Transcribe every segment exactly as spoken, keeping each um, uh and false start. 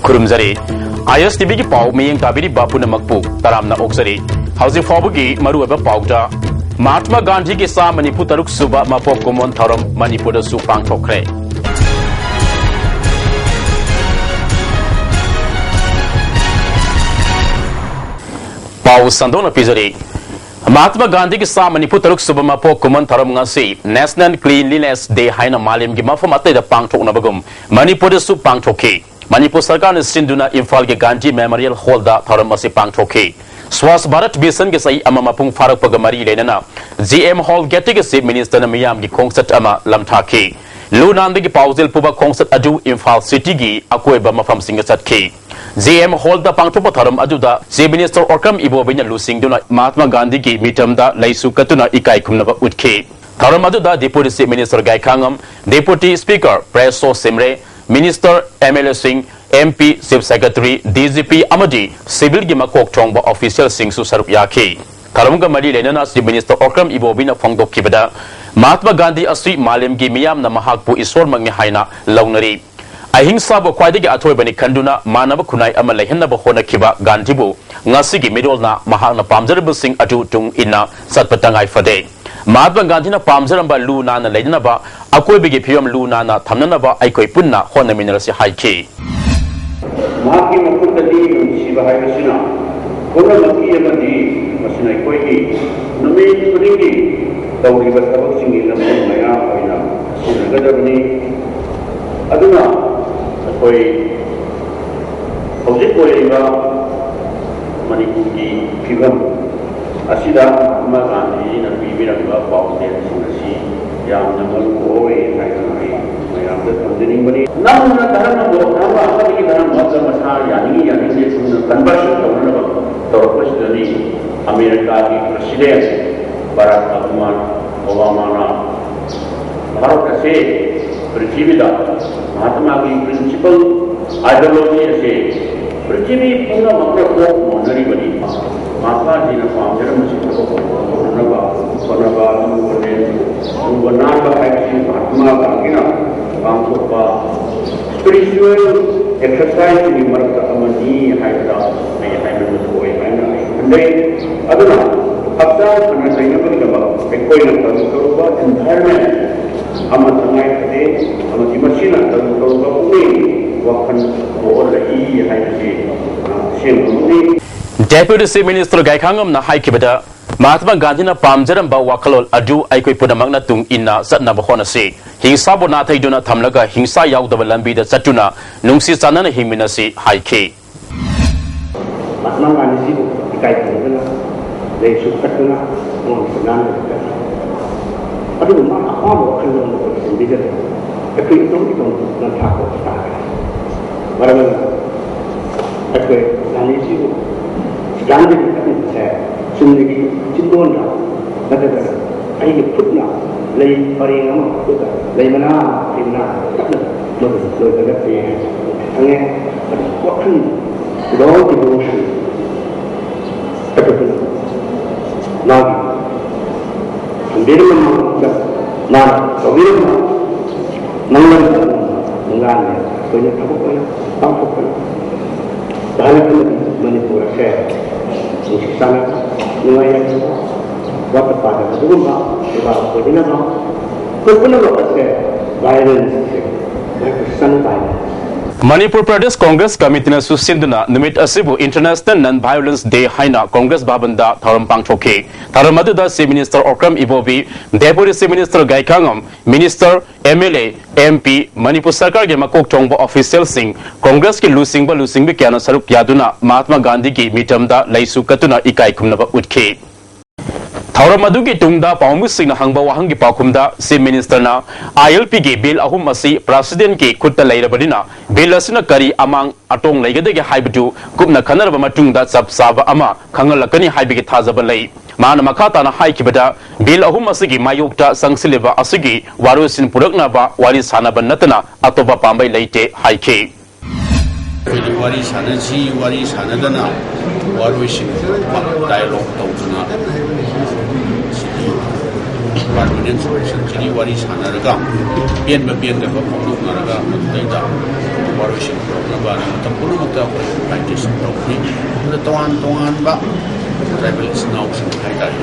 ꯈꯨꯔꯨꯝꯖꯔꯤ꯫ ꯑꯥꯏ ꯑꯦꯁ T ꯚꯤꯒꯤ ꯄꯥꯎ ꯃꯤꯠꯌꯦꯡ ꯇꯥꯕꯤꯔꯤꯕ ꯄꯨꯝꯅꯃꯛꯄꯨ ꯇꯔꯥꯝꯅ ꯑꯣꯛꯆꯔꯤ꯫ ꯍꯧꯖꯤꯛ ꯐꯥꯎꯕꯒꯤ ꯃꯔꯨꯑꯣꯏꯕ ꯄꯥꯎꯗ, ꯃꯍꯥꯇꯃꯥ ꯒꯥꯟꯙꯤꯒꯤ ꯆꯥꯝꯃ ꯅꯤꯐꯨ ꯇꯔꯨꯛ ꯁꯨꯕ ꯃꯄꯣꯛ ꯀꯨꯝꯑꯣꯟ ꯊꯧꯔꯝ ꯃꯅꯤꯄꯨꯔꯗꯁꯨ ꯄꯥꯡꯊꯣꯛꯈ꯭ꯔꯦ꯫ ꯄꯥꯎ ꯁꯟꯗꯣꯛꯅ ꯄꯤꯖꯔꯤ꯫ ꯃꯍꯥꯇꯃꯥ ꯒꯥꯟꯙꯤꯒꯤ ꯆꯥꯝꯃ ꯅꯤꯐꯨ ꯇꯔꯨꯛ ꯁꯨꯕ ꯃꯄꯣꯛ ꯀꯨꯝꯑꯣꯟ ꯊꯧꯔꯝ ꯉꯁꯤ National Cleanliness Day ꯍꯥꯏꯅ ꯃꯥꯂꯦꯝꯒꯤ ꯃꯐꯝ ꯑꯇꯩꯗ ꯄꯥꯡꯊꯣꯛꯅꯕꯒꯨꯝ ꯃꯅꯤꯄꯨꯔꯗꯁꯨ ꯄꯥꯡꯊꯣꯛꯈꯤ꯫ ꯃꯅꯤꯄꯨꯔ ꯁꯔꯀꯥꯔꯅ ꯁꯤꯟꯗꯨꯅ ꯏꯝꯐꯥꯜꯒꯤ ꯒꯥꯟꯙꯤ ꯃꯦꯃꯣꯔꯤꯌꯦꯜ ꯍꯣꯜꯗ ꯊꯧꯔꯝ ꯑꯁꯤ ꯄꯥꯡꯊꯣꯛꯈꯤ꯫ ꯁ꯭ꯋꯥꯁ ꯚꯥꯔꯠ ꯃꯤꯁꯟꯒꯤ ꯆꯍꯤ ꯑꯃ ꯃꯄꯨꯡ ꯐꯥꯔꯛꯄꯒ ꯃꯔꯤ ꯂꯩꯅꯅ ꯖꯤ ꯑꯦꯝ ꯍꯣꯜ ꯒꯦꯠꯇꯒꯤ ꯆꯤꯐ ꯃꯤꯅꯤꯁꯇꯔꯅ ꯃꯤꯌꯥꯝꯒꯤ ꯈꯣꯡꯆꯠ ꯑꯃ ꯂꯝꯊꯥꯈꯤ꯫ ꯂꯨ ꯅꯥꯟꯕꯒꯤ ꯄꯥꯎꯖꯦꯜ ꯄꯨꯕ ꯈꯣꯡꯆꯠ ꯑꯗꯨ ꯏꯝꯐꯥꯜ ꯁꯤꯇꯤꯒꯤ ꯑꯀꯣꯏꯕ ꯃꯐꯝꯁꯤꯡꯗ ꯆꯠꯈꯤ꯫ ꯖꯤ ꯑꯦꯝ ꯍꯣꯜꯗ ꯄꯥꯡꯊꯣꯛꯄ ꯊꯧꯔꯝ ꯑꯗꯨꯗ ꯆꯤꯐ ꯃꯤꯅꯤꯁꯇꯔ ꯑꯣꯀ꯭ꯔꯝ ꯏꯕꯣꯕꯤꯅ ꯂꯨꯆꯤꯡꯗꯨꯅ ꯃꯍꯥꯇꯃꯥ ꯒꯥꯟꯙꯤꯒꯤ ꯃꯤꯇꯝꯗ ꯂꯩꯁꯨ ꯀꯠꯇꯨꯅ ꯏꯀꯥꯏ ꯈꯨꯝꯅꯕ ꯎꯠꯈꯤ꯫ ꯊꯧꯔꯝ ꯑꯗꯨꯗ deputy chief minister Gaikhangam, deputy speaker Preso Shimray, minister, M L ꯑꯦꯁꯤꯡ, M P, chief secretary, D G P ꯑꯃꯗꯤ ꯁꯤꯚꯤꯜꯒꯤ ꯃꯀꯣꯛ ꯊꯣꯡꯕ ꯑꯣꯐꯤꯁꯤꯌꯦꯜꯁꯤꯡꯁꯨ ꯁꯔꯨꯛ ꯌꯥꯈꯤ꯫ ꯊꯧꯔꯝꯒ ꯃꯔꯤ ꯂꯩꯅꯅ ꯆꯤꯐ ꯃꯤꯅꯤꯁꯇꯔ ꯑꯣꯀ꯭ꯔꯝ ꯏꯕꯣꯕꯤꯅ ꯐꯣꯡꯗꯣꯛꯈꯤꯕꯗ, ꯃꯍꯥꯇꯃꯥ ꯒꯥꯟꯙꯤ ꯑꯁꯤ ꯃꯥꯂꯦꯝꯒꯤ ꯃꯤꯌꯥꯝꯅ ꯃꯍꯥꯛꯄꯨ ꯏꯁꯣꯔꯃꯛꯅꯤ ꯍꯥꯏꯅ ꯂꯧꯅꯔꯤ꯫ ꯑꯍꯤꯡꯁꯥꯕꯨ ꯈ꯭ꯋꯥꯏꯗꯒꯤ ꯑꯊꯣꯏꯕꯅꯤ ꯈꯟꯗꯨꯅ ꯃꯥꯟꯅꯕ ꯈꯨꯟꯅꯥꯏ ꯑꯃ ꯂꯩꯍꯟꯅꯕ ꯍꯣꯠꯅꯈꯤꯕ ꯒꯥꯟꯙꯤꯕꯨ ꯉꯁꯤꯒꯤ ꯃꯤꯔꯣꯜꯅ ꯃꯍꯥꯛꯅ ꯄꯥꯝꯖꯔꯤꯕꯁꯤꯡ ꯑꯗꯨ ꯇꯨꯡ ꯏꯟꯅ ꯆꯠꯄ ꯇꯉꯥꯏ ꯐꯗꯦ꯫ ꯃꯍꯥꯇꯃꯥ ꯒꯥꯟꯙꯤꯅ ꯄꯥꯝꯖꯔꯝꯕ ꯂꯨ ꯅꯥꯟꯅ ꯂꯩꯅꯅꯕ, ꯑꯀꯣꯏꯕꯒꯤ ꯐꯤꯕꯝ ꯂꯨ ꯅꯥꯟꯅ ꯊꯝꯅꯅꯕ ꯑꯩꯈꯣꯏ ꯄꯨꯟꯅ ꯍꯣꯠꯅꯃꯤꯟꯅꯔꯁꯤ ꯍꯥꯏꯈꯤ꯫ ꯃꯍꯥꯛꯀꯤ ꯃꯈꯨꯠꯇꯗꯤ ꯅꯨꯡꯁꯤꯕ ꯍꯥꯏꯕꯁꯤꯅ ꯄꯨꯝꯅꯃꯛꯀꯤ ꯑꯃꯗꯤ ꯃꯁꯤꯅ ꯑꯩꯈꯣꯏꯒꯤ ꯅꯨꯃꯤꯠ ꯈꯨꯗꯤꯡꯒꯤ ꯇꯧꯔꯤꯕ ꯊꯕꯛꯁꯤꯡꯒꯤ ꯂꯝꯖꯤꯡ ꯃꯌꯥ ꯑꯣꯏꯅ ꯁꯤꯖꯤꯟꯅꯒꯗꯕꯅꯤ꯫ ꯑꯗꯨꯅ ꯑꯩꯈꯣꯏ ꯍꯧꯖꯤꯛ ꯑꯣꯏꯔꯤꯕ ꯃꯅꯤꯄꯨꯔꯒꯤ ꯐꯤꯕꯝ ꯑꯁꯤꯗ ꯃꯍꯥꯇꯃꯥ ꯒꯥꯟꯙꯤꯅ ꯄꯤꯕꯤꯔꯝꯕ ꯄꯥꯎꯖꯦꯜꯁꯤꯡ ꯑꯁꯤ ꯌꯥꯝꯅ ꯃꯔꯨ ꯑꯣꯏ ꯍꯥꯏꯗꯨꯅ ꯑꯩ ꯃꯌꯥꯝꯗ ꯊꯝꯖꯅꯤꯡꯕꯅꯤ꯫ ꯅꯝꯅ ꯙꯔꯃꯕꯨ ꯙꯔꯃ ꯑꯃꯗꯒꯤ ꯙꯔꯃ ꯑꯃꯗ ꯃꯁꯥ ꯌꯥꯅꯤꯡꯏ ꯌꯥꯅꯤꯡꯗꯦ ꯊꯨꯅ conversion ꯇꯧꯅꯅꯕ ꯇꯧꯔꯛꯄꯁꯤꯗꯅꯤ ꯑꯃꯦꯔꯤꯀꯥꯒꯤ president ꯕꯔꯥꯛ ꯑꯣꯕꯥꯃꯥ, ꯑꯣꯕꯥꯃꯥꯅ ꯚꯥꯔꯠ ꯑꯁꯤ ꯄ꯭ꯔꯤꯊꯤꯕꯤꯗ ꯃꯍꯥꯇꯃꯥꯒꯤ principle, ideology ꯑꯁꯤ ꯄ꯭ꯔꯤꯊꯤꯕꯤ ꯄꯨꯝꯅꯃꯛꯅ ꯀꯣꯛ ꯃꯣꯟꯅꯔꯤꯕꯅꯤ꯫ ꯃꯍꯥꯇꯃꯥꯖꯤꯅ ꯄꯥꯝꯖꯔꯝꯕꯁꯤ ꯊꯕꯛ ꯇꯧꯅꯅꯕ ꯍꯣꯠꯅꯕ, ꯂꯨꯕ ꯅꯦꯝ, ꯂꯨꯕ ꯅꯥꯟꯕ ꯍꯥꯏꯕꯁꯤ ꯃꯍꯥꯇꯃꯥ ꯒꯥꯟꯙꯤꯅ ꯄꯥꯡꯊꯣꯛꯄ spiritual ꯑꯦꯛꯁꯔꯁꯥꯏꯖꯁꯤꯡꯒꯤ ꯃꯔꯛꯇ ꯑꯃꯅꯤ ꯍꯥꯏꯕꯗ ꯑꯩ ꯍꯥꯏꯃꯟꯕ ꯊꯣꯛꯑꯣꯏ ꯍꯥꯏꯅ ꯑꯩ ꯈꯟꯖꯩ꯫ ꯑꯗꯨꯅ ꯍꯛꯆꯥꯡ ꯐꯅ ꯂꯩꯅꯕꯒꯤꯗꯃꯛ ꯑꯩꯈꯣꯏꯅ ꯇꯧꯒꯗꯧꯕ environment ꯑꯃ ꯇꯉꯥꯏ ꯐꯗꯦ, ꯑꯃꯗꯤ ꯃꯁꯤꯅ ꯇꯧꯒꯗꯧꯕ ꯄꯨꯛꯅꯤꯡ ꯋꯥꯈꯜ ꯄꯣꯛꯍꯜꯂꯛꯏ ꯍꯥꯏꯕꯁꯤ, ꯑ, ꯑꯁꯦꯡꯕꯃꯛꯅꯤ꯫ Deputy Chief Minister ꯒꯥꯏꯈꯥꯉꯝꯅ ꯍꯥꯏꯈꯤꯕꯗ, ꯃꯍꯥꯇꯃꯥ ꯒꯥꯟꯙꯤꯅ ꯄꯥꯝꯖꯔꯝꯕ ꯋꯥꯈꯜꯂꯣꯟ ꯑꯗꯨ ꯑꯩꯈꯣꯏ ꯄꯨꯝꯅꯃꯛꯅ ꯇꯨꯡ ꯏꯟꯅ ꯆꯠꯅꯕ ꯍꯣꯠꯅꯁꯤ꯫ ꯍꯤꯡꯁꯥꯕꯨ ꯅꯥꯊꯩꯗꯨꯅ ꯊꯝꯂꯒ ꯍꯤꯡꯁꯥ ꯌꯥꯎꯗꯕ ꯂꯝꯕꯤꯗ ꯆꯠꯇꯨꯅ ꯅꯨꯡꯁꯤ ꯆꯥꯟꯅꯅ ꯍꯤꯡꯃꯤꯟꯅꯁꯤ ꯍꯥꯏꯈꯤ꯫ ꯃꯍꯥꯇꯃꯥ ꯒꯥꯟꯙꯤꯖꯤꯕꯨ ꯏꯀꯥꯏ ꯈꯨꯝꯅꯗꯨꯅ, ꯂꯩꯁꯨ ꯀꯠꯇꯨꯅ, ꯃꯉꯣꯟꯗ ꯁꯔꯨꯛ ꯌꯥꯅ ꯂꯩꯕ ꯀꯠꯂꯤ꯫ ꯑꯗꯨꯕꯨ ꯃꯥꯅ ꯑꯄꯥꯝꯕ ꯋꯥꯈꯜꯂꯣꯟꯗ ꯑꯩꯈꯣꯏ ꯊꯝꯕꯤꯒꯗ꯭ꯔꯥ? ꯑꯩꯈꯣꯏ ꯏꯇꯣꯝ ꯏꯇꯣꯝ ꯅꯝꯊꯥꯛꯄ ꯇꯥꯔꯦ꯫ ꯃꯔꯝ ꯑꯗꯨꯅ ꯑꯩꯈꯣꯏ ꯒꯥꯟꯙꯤꯖꯤꯕꯨ ꯒꯥꯟꯙꯤꯕꯨ ꯀꯠꯂꯤꯕꯁꯦ ꯆꯨꯝꯅꯒꯤ ꯆꯤꯟꯗꯣꯟꯗ ꯅꯠꯇ꯭ꯔꯒ ꯑꯩꯒꯤ ꯈꯨꯠꯅ ꯂꯩ ꯄꯔꯦꯡ ꯑꯃ ꯈꯨꯠꯇ ꯂꯩ ꯃꯅꯥ ꯑꯃ ꯂꯩ ꯃꯅꯥ ꯀꯠꯂꯒ ꯃꯗꯨ ꯂꯣꯏꯕ ꯅꯠꯇꯦ ꯍꯥꯏꯅ ꯈꯪꯉꯦ꯫ ꯑꯗꯨ ꯋꯥꯈꯜ, without devotion, ꯑꯗꯨꯒ ꯃꯥꯒꯤ ꯈꯝꯕꯤꯔꯝꯕ ꯃꯥꯡꯗ ꯃꯥꯅ ꯇꯧꯕꯤꯔꯝꯕ ꯃꯪꯂꯥꯟ ꯑꯗꯨ ꯃꯪꯂꯥꯟꯅꯦ ꯑꯩꯈꯣꯏꯅ ꯊꯕꯛ ꯑꯣꯏꯅ ꯄꯥꯡꯊꯣꯛꯄꯅꯤ꯫ ꯚꯥꯔꯠ ꯑꯃꯗꯤ ꯃꯅꯤꯄꯨꯔ ꯑꯁꯦ ꯅꯨꯡꯁꯤ ꯆꯥꯟꯅꯕ, ꯅꯨꯡꯉꯥꯏ ꯌꯥꯏꯐꯕ, ꯋꯥꯠꯇ ꯄꯥꯗꯕ ꯑꯗꯨꯒꯨꯝꯕ ꯂꯩꯕꯥꯛ ꯑꯣꯏꯅꯅꯕ ꯑꯩꯈꯣꯏ ꯄꯨꯝꯅꯃꯛ ꯑꯁꯦ violence ꯁꯦ, violence꯫ ꯃꯅꯤꯄꯨꯔ ꯄ꯭ꯔꯗꯦꯁ ꯀꯣꯡꯒ꯭ꯔꯦꯁ ꯀꯃꯤꯇꯤꯅꯁꯨ ꯁꯤꯟꯗꯨꯅ ꯅꯨꯃꯤꯠ ꯑꯁꯤꯕꯨ International Non Violence Day ꯍꯥꯏꯅ ꯀꯣꯡꯒ꯭ꯔꯦꯁ ꯚꯕꯟꯗ ꯊꯧꯔꯝ ꯄꯥꯡꯊꯣꯛꯈꯤ꯫ ꯊꯧꯔꯝ ꯑꯗꯨꯗ Chief Minister Okram Ibobi, Deputy Chief Minister ꯒꯥꯏꯈꯥꯉꯝ, Minister, M L A, M P, Manipur ꯁꯔꯀꯥꯔꯒꯤ ꯃꯀꯣꯛ ꯊꯣꯡꯕ official ꯁꯤꯡ, ꯀꯣꯡꯒ꯭ꯔꯦꯁꯀꯤ ꯂꯨꯆꯤꯡꯕ ꯂꯨꯆꯤꯡꯕꯤ ꯀꯌꯥꯅ ꯁꯔꯨꯛ ꯌꯥꯗꯨꯅ ꯃꯍꯥꯇꯃꯥ ꯒꯥꯟꯙꯤꯒꯤ ꯃꯤꯇꯝꯗ ꯂꯩꯁꯨ ꯀꯠꯇꯨꯅ ꯏꯀꯥꯏ ꯈꯨꯝꯅꯕ ꯎꯠꯈꯤ꯫ ꯊꯧꯔꯝ ꯑꯗꯨꯒꯤ ꯇꯨꯡꯗ ꯄꯥꯎꯃꯤꯁꯤꯡꯅ ꯍꯪꯕ ꯋꯥꯍꯪꯒꯤ ꯄꯥꯎꯈꯨꯝꯗ Chief Minister ꯅ I L P ꯒꯤ bill ꯑꯍꯨꯝ ꯑꯁꯤ President ꯀꯤ ꯈꯨꯠꯇ ꯂꯩꯔꯕꯅꯤꯅ bill ꯑꯁꯤꯅ ꯀꯔꯤ ꯑꯃꯥꯡ ꯑꯇꯣꯡ ꯂꯩꯒꯗꯒꯦ ꯍꯥꯏꯕꯗꯨ ꯀꯨꯞꯅ ꯈꯟꯅꯔꯕ ꯃꯇꯨꯡꯗ ꯆꯞ ꯆꯥꯕ ꯑꯃ ꯈꯪꯍꯜꯂꯛꯀꯅꯤ ꯍꯥꯏꯕꯒꯤ ꯊꯥꯖꯕ ꯂꯩ꯫ ꯃꯍꯥꯛꯅ ꯃꯈꯥ ꯇꯥꯅ ꯍꯥꯏꯈꯤꯕꯗ, bill ꯑꯍꯨꯝ ꯑꯁꯤꯒꯤ ꯃꯥꯌꯣꯛꯇ ꯆꯪꯁꯤꯜꯂꯤꯕ ꯑꯁꯤꯒꯤ ꯋꯥꯔꯣꯏꯁꯤꯟ ꯄꯨꯔꯛꯅꯕ ꯋꯥꯔꯤ ꯁꯥꯟꯅꯕ ꯅꯠꯇꯅ ꯑꯇꯣꯞꯄ ꯄꯥꯝꯕꯩ ꯂꯩꯇꯦ ꯍꯥꯏꯈꯤ꯫ ꯑꯩꯈꯣꯏꯗꯤ ꯋꯥꯔꯤ ꯁꯥꯟꯅꯁꯤ, ꯋꯥꯔꯤ ꯁꯥꯟꯅꯗꯅ ꯋꯥꯔꯣꯏꯁꯤꯟ dialogue ꯇꯧꯗꯅ ꯁꯤꯗꯤ permanent solution ꯁꯤꯗꯤ ꯋꯥꯔꯤ ꯁꯥꯟꯅꯔꯒ ꯄꯦꯟꯕ ꯄꯦꯟꯗꯕ ꯐꯣꯡꯗꯣꯛꯅꯔꯒ ꯃꯗꯨꯗꯩꯗ ꯋꯥꯔꯣꯏꯁꯤꯟ ꯄꯨꯔꯛꯅꯕ ꯃꯇꯝ ꯄꯨꯝꯅꯃꯛꯇ ꯑꯩꯈꯣꯏ ꯏꯟꯚꯥꯏꯇꯦꯁꯟ ꯇꯧꯒꯅꯤ꯫ ꯑꯗꯨꯅ ꯇꯣꯉꯥꯟ ꯇꯣꯉꯥꯟꯕ ꯇ꯭ꯔꯥꯏꯕꯦꯜ ꯏꯆꯤꯟ ꯏꯅꯥꯎꯁꯤꯡ ꯍꯥꯏꯇꯥꯔꯦ,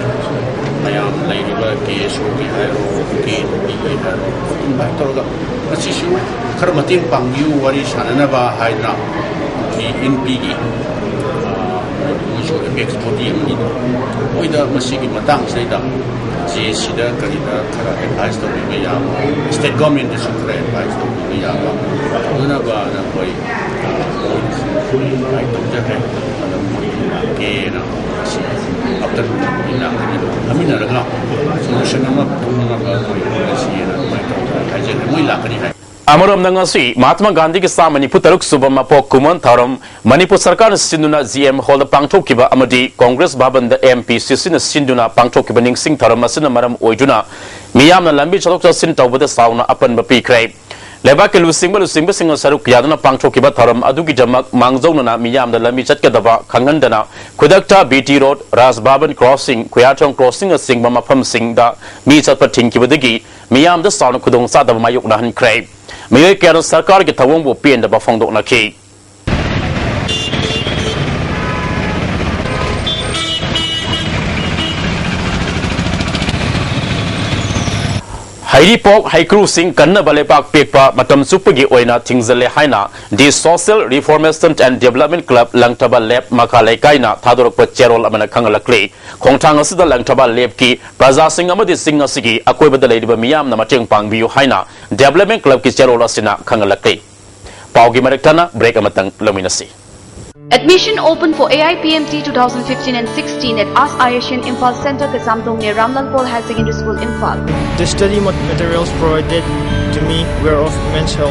ꯃꯌꯥꯝ ꯂꯩꯔꯤꯕ ꯀꯦ ꯑꯦꯁ ꯑꯣꯒꯤ ꯍꯥꯏꯔꯣ, ꯀꯦ ꯑꯦꯟ ꯄꯤꯒꯤ ꯍꯥꯏꯔꯣ, ꯏꯟꯚꯥꯏꯠ ꯇꯧꯔꯒ ꯃꯁꯤꯁꯨ ꯈꯔ ꯃꯇꯦꯡ ꯄꯥꯡꯕꯤꯌꯨ, ꯋꯥꯔꯤ ꯁꯥꯟꯅꯅꯕ ꯍꯥꯏꯗꯅ ꯑꯩꯈꯣꯏꯒꯤ ꯏꯟ ꯄꯤꯒꯤ, ꯑ, ꯃꯣꯏꯁꯨ ꯑꯦꯄꯦꯛꯁ ꯕꯣꯗꯤ ꯑꯃꯅꯤꯗꯣ, ꯃꯣꯏꯗ ꯃꯁꯤꯒꯤ ꯃꯇꯥꯡꯁꯤꯗꯩꯗ ꯖꯦ ꯁꯤꯗ ꯀꯔꯤꯗ ꯈꯔ ꯑꯦꯗꯚꯥꯏꯁ ꯇꯧꯕꯤꯕ ꯌꯥꯕ, ꯁ꯭ꯇꯦꯠ ꯒꯣꯔꯃꯦꯟꯗꯁꯨ ꯈꯔ ꯑꯦꯗꯚꯥꯏꯁ ꯇꯧꯕꯤꯕ ꯌꯥꯕ ꯇꯧꯅꯅꯕꯅ ꯑꯩꯈꯣꯏ, ꯑ, ꯃꯣꯏꯗꯁꯨ ꯑꯩꯈꯣꯏ ꯏꯟꯚꯥꯏꯠ ꯇꯧꯖꯈ꯭ꯔꯦ꯫ ꯑꯗꯣ ꯃꯣꯏ ꯂꯥꯛꯀꯦꯅ ꯉꯁꯤ ꯑꯞꯇꯔ ꯃꯣꯏ ꯂꯥꯛꯀꯅꯤ꯫ ꯐꯝꯃꯤꯟꯅꯔꯒ ꯁꯣꯂꯨꯁꯟ ꯑꯃ ꯄꯨꯊꯣꯛꯅꯕ ꯑꯩꯈꯣꯏ ꯍꯣꯠꯅꯁꯤꯅ ꯑꯗꯨꯃꯥꯏꯅ ꯇꯧꯗꯅ ꯍꯥꯏꯖꯈ꯭ꯔꯦ꯫ ꯃꯣꯏ ꯂꯥꯛꯀꯅꯤ ꯍꯥꯏ꯫ ꯑꯃꯔꯣꯝꯗ ꯉꯁꯤ ꯃꯍꯥꯇꯃꯥ ꯒꯥꯟꯙꯤꯒꯤ ꯆꯥꯝꯃ ꯅꯤꯐꯨ ꯇꯔꯨꯛ ꯁꯨꯕ ꯃꯄꯣꯛ ꯀꯨꯝꯑꯣꯟ ꯊꯧꯔꯝ ꯃꯅꯤꯄꯨꯔ ꯁꯔꯀꯥꯔꯅ ꯁꯤꯟꯗꯨꯅ ꯖꯤ ꯑꯦꯝ ꯍꯣꯜꯗ ꯄꯥꯡꯊꯣꯛꯈꯤꯕ ꯑꯃꯗꯤ ꯀꯣꯡꯒ꯭ꯔꯦꯁ ꯚꯕꯟꯗ ꯑꯦꯝ ꯄꯤ ꯁꯤ ꯁꯤꯅ ꯁꯤꯟꯗꯨꯅ ꯄꯥꯡꯊꯣꯛꯈꯤꯕ ꯅꯤꯡꯁꯤꯡ ꯊꯧꯔꯝ ꯑꯁꯤꯅ ꯃꯔꯝ ꯑꯣꯏꯗꯨꯅ ꯃꯤꯌꯥꯝꯅ ꯂꯝꯕꯤ ꯆꯠꯊꯣꯛ ꯆꯠꯁꯤꯟ ꯇꯧꯕꯗ ꯆꯥꯎꯅ ꯑꯄꯟꯕ ꯄꯤꯈ꯭ꯔꯦ꯫ ꯂꯩꯕꯥꯛꯀꯤ ꯂꯨꯆꯤꯡꯕ ꯂꯨꯆꯤꯡꯕꯁꯤꯡꯅ ꯁꯔꯨꯛ ꯌꯥꯗꯨꯅ ꯄꯥꯡꯊꯣꯛꯈꯤꯕ ꯊꯧꯔꯝ ꯑꯗꯨꯒꯤꯗꯃꯛ ꯃꯥꯡꯖꯧꯅꯅ ꯃꯤꯌꯥꯝꯗ ꯂꯝꯕꯤ ꯆꯠꯀꯗꯕ ꯈꯪꯍꯟꯗꯅ ꯈꯨꯗꯛꯇ ꯕꯤ ꯇꯤ ꯔꯣꯗ, ꯔꯥꯖ ꯚꯕꯟ ꯀ꯭ꯔꯣꯁꯤꯡ, ꯈꯨꯌꯥꯊꯣꯡ ꯀ꯭ꯔꯣꯁꯤꯡꯅꯆꯤꯡꯕ ꯃꯐꯝꯁꯤꯡꯗ ꯃꯤ ꯆꯠꯄ ꯊꯤꯡꯈꯤꯕꯗꯒꯤ ꯃꯤꯌꯥꯝꯗ ꯆꯥꯎꯅ ꯈꯨꯗꯣꯡꯆꯥꯗꯕ ꯃꯥꯌꯣꯛꯅꯍꯟꯈ꯭ꯔꯦ꯫ ꯃꯤꯑꯣꯏ ꯀꯌꯥꯅ ꯁꯔꯀꯥꯔꯒꯤ ꯊꯧꯑꯣꯡꯕꯨ ꯄꯦꯟꯗꯕ ꯐꯣꯡꯗꯣꯛꯅꯈꯤ꯫ ꯍꯩꯔꯤꯄꯣꯛ ꯍꯩꯀ꯭ꯔꯨꯁꯤꯡ ꯀꯟꯅꯕ ꯂꯩꯕꯥꯛ ꯄꯤꯛꯄ ꯃꯇꯝ ꯆꯨꯞꯄꯒꯤ ꯑꯣꯏꯅ ꯊꯤꯡꯖꯤꯜꯂꯦ ꯍꯥꯏꯅ The Social Reformation and Development Club Langthabal ꯂꯦꯞ ꯃꯈꯥ ꯂꯩꯀꯥꯏꯅ ꯊꯥꯗꯣꯔꯛꯄ ꯆꯦꯔꯣꯜ ꯑꯃꯅ ꯈꯪꯍꯜꯂꯛꯂꯤ꯫ ꯈꯣꯡꯊꯥꯡ ꯑꯁꯤꯗ ꯂꯪꯊꯕꯥꯜ ꯂꯦꯞꯀꯤ ꯄ꯭ꯔꯖꯥꯁꯤꯡ ꯑꯃꯗꯤ ꯆꯤꯡ ꯑꯁꯤꯒꯤ ꯑꯀꯣꯏꯕꯗ ꯂꯩꯔꯤꯕ ꯃꯤꯌꯥꯝꯅ ꯃꯇꯦꯡ ꯄꯥꯡꯕꯤꯌꯨ ꯍꯥꯏꯅ Development Clubꯀꯤ ꯆꯦꯔꯣꯜ ꯑꯁꯤꯅ ꯈꯪꯍꯜꯂꯛꯂꯤ꯫ ꯄꯥꯎꯒꯤ ꯃꯔꯛ ꯊꯠꯅ break ꯑꯃꯇꯪ ꯂꯧꯃꯤꯟꯅꯁꯤ꯫ Admission open for A I P M T two thousand fifteen and sixteen at ASK Ayashin Imphal Center, Kazamdong near Ramlal Paul Higher Secondary School, Imphal. The study mat-, materials provided to me were of immense help.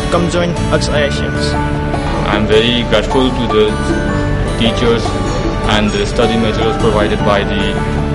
Come join ASK Ayashins. I'm very grateful to the teachers and the study materials provided by the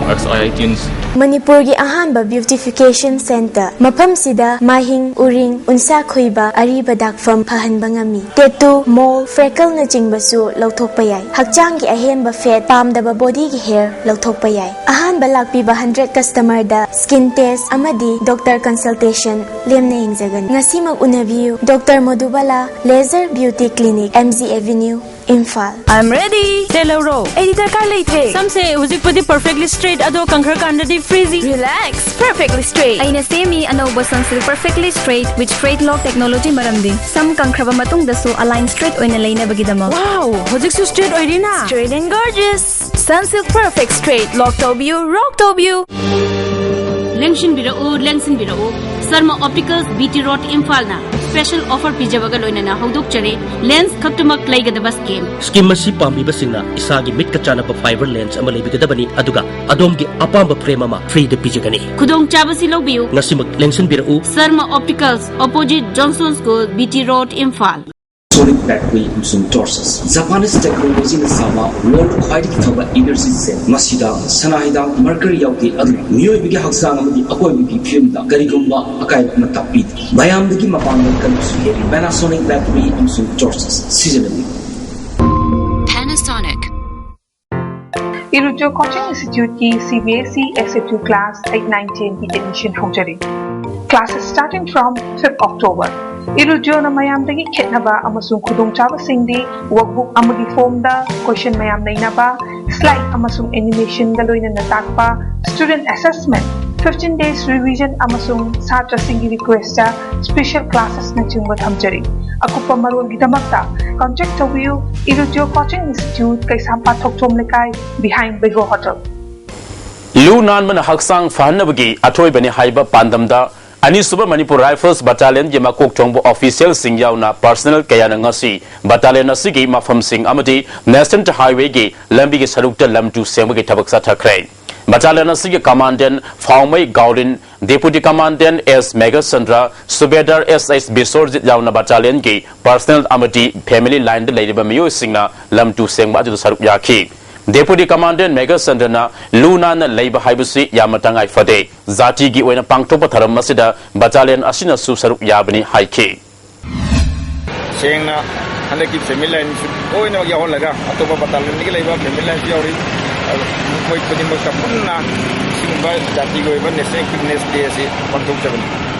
X I I T ins. ꯃꯅꯤꯄꯨꯔꯒꯤ ꯑꯍꯥꯟꯕ beautification centre. ꯃꯐꯝꯁꯤꯗ ꯃꯥꯍꯤꯡ, ꯎꯔꯤꯡ, ꯎꯟꯁꯥ ꯈꯣꯏꯕ, ꯑꯔꯤꯕ ꯗꯥꯛꯐꯝ ꯐꯍꯟꯕ ꯉꯝꯃꯤ꯫ Tattoo, ꯃꯣꯜ, ꯐ꯭ꯔꯦꯀꯜꯅꯆꯤꯡꯕꯁꯨ ꯂꯧꯊꯣꯛꯄ ꯌꯥꯏ꯫ ꯍꯛꯆꯥꯡꯒꯤ ꯑꯍꯦꯟꯕ ꯐꯦꯠ, ꯄꯥꯝꯗꯕ ꯕꯣꯗꯤꯒꯤ ꯍꯦꯌꯔ ꯂꯧꯊꯣꯛꯄ ꯌꯥꯏ꯫ ꯑꯍꯥꯟꯕ ꯂꯥꯛꯄꯤꯕ ꯍꯟꯗ꯭ꯔꯦꯠ ꯀꯁꯇꯃꯔꯗ ꯁ꯭ꯀꯤꯟ ꯇꯦꯁ ꯑꯃꯗꯤ ꯗꯣꯛꯇꯔ ꯀꯟꯁꯜꯇꯦꯁꯟ ꯂꯦꯝꯅ ꯌꯦꯡꯖꯒꯅꯤ꯫ ꯉꯁꯤꯃꯛ ꯎꯅꯕꯤꯌꯨ꯫ Doctor Modubala, laser beauty clinic, M G avenue, Imphal. I'm ready. ꯇꯦꯜꯍꯧꯔꯣ, ꯑꯩꯗꯤ ꯗꯔꯀꯥꯔ ꯂꯩꯇ꯭ꯔꯦ꯫ ꯁꯝꯁꯦ ꯍꯧꯖꯤꯛꯄꯨꯗꯤ perfectly straight, ꯑꯗꯣ ꯀꯪꯈ꯭ꯔꯀꯥꯟꯗꯗꯤ frizzy꯫ Relax, perfectly straight. ꯑꯩꯅ ꯁꯦꯝꯃꯤ ꯑꯅꯧꯕ Sunsilk Perfectly Straight with Straight Lock Technology, ꯃꯔꯝꯗꯤ ꯁꯝ ꯀꯪꯈ꯭ꯔꯕ ꯃꯇꯨꯡꯗꯁꯨ ꯑꯂꯥꯏꯟ ꯁ꯭ꯇ꯭ꯔꯦꯠ ꯑꯣꯏꯅ ꯂꯩꯅꯕꯒꯤꯗꯃꯛ꯫ Wow, ꯍꯧꯖꯤꯛꯁꯨ straight ꯑꯣꯏꯔꯤꯅ꯫ Straight and gorgeous. Sunsilk Perfect Straight, lock ꯇꯧꯕꯤꯌꯨ, rock ꯇꯧꯕꯤꯌꯨ꯫ ꯂꯦꯡꯁꯤꯟꯕꯤꯔꯛꯎ, ꯂꯦꯡꯁꯤꯟꯕꯤꯔꯛꯎ꯫ Sharma optics, B T road, ꯏꯝꯐꯥꯜꯅ special offer ꯄꯤꯖꯕꯒ ꯂꯣꯏꯅꯅ ꯍꯧꯗꯣꯛꯆꯔꯤ꯫ ꯂꯦꯟꯁ ꯈꯛꯇꯃꯛ ꯂꯩꯒꯗꯕ ꯁ꯭ꯀꯤꯝ꯫ ꯁ꯭ꯀꯤꯝ ꯑꯁꯤ ꯄꯥꯝꯕꯤꯕꯁꯤꯡꯅ ꯏꯁꯥꯒꯤ ꯃꯤꯠꯀ ꯆꯥꯟꯅꯕ ꯐꯥꯏꯕꯔ ꯂꯦꯟꯁ ꯑꯃ ꯂꯩꯕꯤꯒꯗꯕꯅꯤ, ꯑꯗꯨꯒ ꯑꯗꯣꯝꯒꯤ ꯑꯄꯥꯝꯕ ꯐ꯭ꯔꯦꯝ ꯑꯃ ꯐ꯭ꯔꯤꯗ ꯄꯤꯖꯒꯅꯤ꯫ ꯈꯨꯗꯣꯡꯆꯥꯕꯁꯤ ꯂꯧꯕꯤꯌꯨ꯫ ꯉꯁꯤꯃꯛ ꯂꯦꯡꯁꯤꯟꯕꯤꯔꯛꯎ꯫ Sharma optics, opposite Johnson school, B T road, Imphal. Sonic battery ꯑꯃꯁꯨꯡ ꯇꯣꯔꯆꯦꯁ꯫ ꯖꯄꯥꯅꯤꯁ ꯇꯦꯛꯅꯣꯂꯣꯖꯤꯅ ꯁꯥꯕ ꯋꯥꯔꯜꯗ ꯈ꯭ꯋꯥꯏꯗꯒꯤ ꯐꯕ ꯏꯅꯔꯖꯤ ꯁꯦꯜ꯫ ꯃꯁꯤꯗ ꯁꯅꯥ ꯍꯤꯗꯥꯛ, ꯃꯔꯀꯔꯤ ꯌꯥꯎꯗꯦ, ꯑꯗꯨꯅ ꯃꯤꯑꯣꯏꯕꯒꯤ ꯍꯛꯆꯥꯡ ꯑꯃꯗꯤ ꯑꯀꯣꯏꯕꯒꯤ ꯐꯤꯕꯝꯗ ꯀꯔꯤꯒꯨꯝꯕ ꯑꯀꯥꯏꯕ ꯑꯃ ꯇꯥꯛꯄꯤꯗꯦ꯫ ꯃꯌꯥꯝꯗꯒꯤ ꯃꯄꯥꯡꯒꯜ ꯀꯟꯕꯁꯨ ꯍꯦꯜꯂꯤ꯫ ꯄꯦꯅꯥꯁꯣꯅꯤꯛ ꯕꯦꯇꯔꯤ ꯑꯃꯁꯨꯡ ꯇꯣꯔꯆꯦꯁ ꯁꯤꯖꯤꯟꯅꯕꯤꯌꯨ꯫ Panasonic. ꯏꯔꯨꯖꯣ ꯀꯣꯆꯤꯡ ꯏꯟꯁꯇꯤꯇ꯭ꯌꯨꯠꯀꯤ C B S E S A two class eight, nine, ꯇꯦꯟꯒꯤ ꯑꯦꯗꯃꯤꯁꯟ ꯍꯧꯖꯔꯤ꯫ Classes starting from fifth October. ꯏꯔꯨꯖꯣꯅ ꯃꯌꯥꯝꯗꯒꯤ ꯈꯦꯠꯅꯕ ꯑꯃꯁꯨꯡ ꯈꯨꯗꯣꯡꯆꯥꯕꯁꯤꯡꯗꯤ ꯋꯥꯔꯛꯕꯨꯛ ꯑꯃꯒꯤ ꯐꯣꯝꯗ ꯀꯣꯏꯁꯟ ꯃꯌꯥꯝ ꯅꯩꯅꯕ, ꯁ꯭ꯂꯥꯏꯗ ꯑꯃꯁꯨꯡ ꯑꯦꯅꯤꯃꯦꯁꯟꯒ ꯂꯣꯏꯅꯅ ꯇꯥꯛꯄ, student assessment, fifteen days revision ꯑꯃꯁꯨꯡ ꯁꯥꯇ꯭ꯔꯁꯤꯡꯒꯤ ꯔꯤꯀ꯭ꯋꯦꯁꯇ ꯁ꯭ꯄꯦꯁꯦꯜ ꯀ꯭ꯂꯥꯁꯦꯁꯅꯆꯤꯡꯕ ꯊꯝꯖꯔꯤ꯫ ꯑꯀꯨꯞꯄ ꯃꯔꯣꯜꯒꯤꯗꯃꯛꯇ ꯀꯟꯇꯦꯛ ꯇꯧꯕꯤꯌꯨ, ꯏꯔꯨꯖꯣ ꯀꯣꯆꯤꯡ ꯏꯟꯁꯇꯤꯇ꯭ꯌꯨꯠ, ꯀꯩꯁꯥꯝꯄꯥꯠ ꯊꯣꯛꯆꯣꯝ ꯂꯩꯀꯥꯏ, behind Bego Hotel. ꯂꯨ ꯅꯥꯟꯕꯅ ꯍꯛꯆꯥꯡ ꯐꯍꯟꯅꯕꯒꯤ ꯑꯊꯣꯏꯕꯅꯤ ꯍꯥꯏꯕ ꯄꯥꯟꯗꯝꯗ ꯑꯅꯤꯁꯨꯕ ꯃꯅꯤꯄꯨꯔ ꯔꯥꯏꯐꯜꯁ ꯕꯠꯇꯥꯂꯤꯌꯟꯒꯤ ꯃꯀꯣꯛ ꯊꯣꯡꯕ ꯑꯣꯐꯤꯁꯤꯌꯦꯜꯁꯤꯡ ꯌꯥꯎꯅ ꯄꯔꯁꯅꯦꯜ ꯀꯌꯥꯅ ꯉꯁꯤ ꯕꯠꯇꯥꯂꯤꯌꯟ ꯑꯁꯤꯒꯤ ꯃꯐꯝꯁꯤꯡ ꯑꯃꯗꯤ ꯅꯦꯁꯅꯦꯜ ꯍꯥꯏꯋꯦꯒꯤ ꯂꯝꯕꯤꯒꯤ ꯁꯔꯨꯛꯇ ꯂꯝ ꯇꯨ ꯁꯦꯡꯕꯒꯤ ꯊꯕꯛ ꯆꯠꯊꯈ꯭ꯔꯦ꯫ ꯕꯠꯇꯥꯂꯤꯌꯟ ꯑꯁꯤꯒꯤ ꯀꯃꯥꯟꯗꯦꯟ ꯐꯥꯎꯃꯩ ꯒꯥꯎꯔꯤꯟ, ꯗꯦꯄꯨꯇꯤ ꯀꯃꯥꯟꯗꯦꯟ ꯑꯦꯁ ꯃꯦꯘꯆꯟꯗ꯭ꯔ, ꯁꯨꯕꯦꯗꯥꯔ ꯑꯦꯁ ꯑꯩꯆ ꯕꯤꯁ꯭ꯋꯔꯖꯤꯠ ꯌꯥꯎꯅ ꯕꯠꯇꯥꯂꯤꯌꯟꯒꯤ ꯄꯔꯁꯅꯦꯜ ꯑꯃꯗꯤ ꯐꯦꯃꯤꯂꯤ ꯂꯥꯏꯟꯗ ꯂꯩꯔꯤꯕ ꯃꯤꯑꯣꯏꯁꯤꯡꯅ ꯂꯝ ꯇꯨ ꯁꯦꯡꯕ ꯑꯗꯨꯗ ꯁꯔꯨꯛ ꯌꯥꯈꯤ꯫ Deputy Commandant Meghachandraꯅ ꯂꯨ ꯅꯥꯟꯅ ꯂꯩꯕ ꯍꯥꯏꯕꯁꯤ ꯌꯥꯝꯅ ꯇꯉꯥꯏ ꯐꯗꯦ꯫ ꯖꯥꯇꯤꯒꯤ ꯑꯣꯏꯅ ꯄꯥꯡꯊꯣꯛꯄ ꯊꯧꯔꯝ ꯑꯁꯤꯗ battalion ꯑꯁꯤꯅꯁꯨ ꯁꯔꯨꯛ ꯌꯥꯕꯅꯤ ꯍꯥꯏꯈꯤ꯫ ꯁꯦꯡꯅ ꯍꯟꯗꯛꯀꯤ family lineꯁꯨ ꯂꯣꯏꯅꯃꯛ ꯌꯥꯎꯍꯜꯂꯒ ꯑꯇꯣꯞꯄ battalionꯗꯒꯤ ꯂꯩꯕ family lineꯁꯨ ꯌꯥꯎꯔꯤ꯫ ꯑꯗꯨ ꯃꯈꯣꯏ ꯈꯨꯗꯤꯡꯃꯛꯇ ꯄꯨꯟꯅ ꯁꯤꯒꯨꯝꯕ ꯖꯥꯇꯤꯒꯤ ꯑꯣꯏꯕ National Cleanliness Day ꯑꯁꯤ ꯄꯥꯡꯊꯣꯛꯆꯕꯅꯤ꯫